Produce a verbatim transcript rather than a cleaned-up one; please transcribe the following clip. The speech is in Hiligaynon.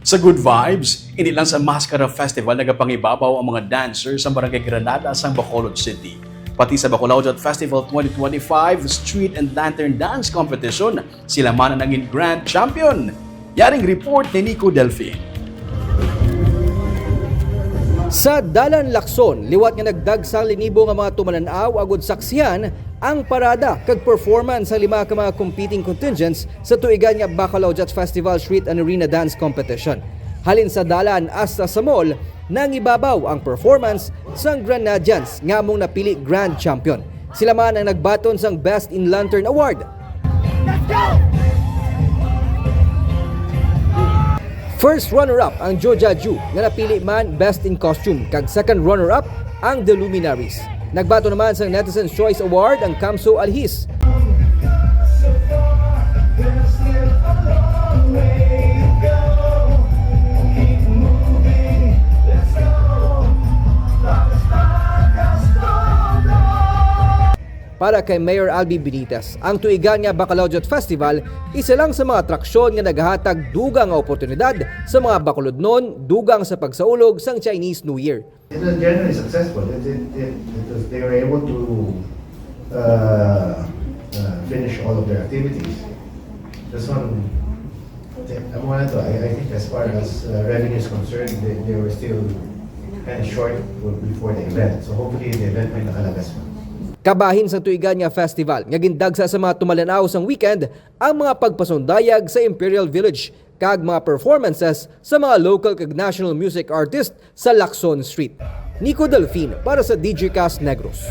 Sa Good Vibes, hindi lang sa Mascara Festival nagapangibabaw ang mga dancers sa Barangay Granada sa Bacolod City. Pati sa Bacolod Festival twenty twenty-five Street and Lantern Dance Competition, sila man ang nangin grand champion. Yaring report ni Nico Delfin. Sa Dalan Lacson, liwat nga nagdagsang linibo nga mga tumalan-aw agud saksihan ang parada kag performance sa lima ka mga competing contingents sa tuigan nga Bacolod Festival Street and Arena Dance Competition. Halin sa dalan hasta sa mall, nangibabaw ang performance sang Granadians nga among napili grand champion. Sila man ang nagbaton sang Best in Lantern Award. First runner-up ang Jojaju nga napili man Best in Costume, kag second runner-up ang The Luminaries. Nagbato naman sang Netizens Choice Award ang Kamso Alhis. Para kay Mayor Albi Benitez, ang tuigan nga Bacolod Festival isa lang sa mga atraksyon nga nagahatag dugang nga oportunidad sa mga Bacolodnon dugang sa pagsaulog sang Chinese New Year. It was generally successful. It, it, it, it was, they were able to uh, uh, finish all of their activities. This one, I, I, I think as far as uh, revenue is concerned, they, they were still kind of short before the event. So hopefully the event may nakalagas pa. Kabahin sang tuigan nga festival nga gindagsa sa mga tumalan-aw sang weekend ang mga pagpasundayag sa Imperial Village kag mga performances sa mga local kag national music artist sa Lacson Street. Nico Delfin para sa Digicast Negros.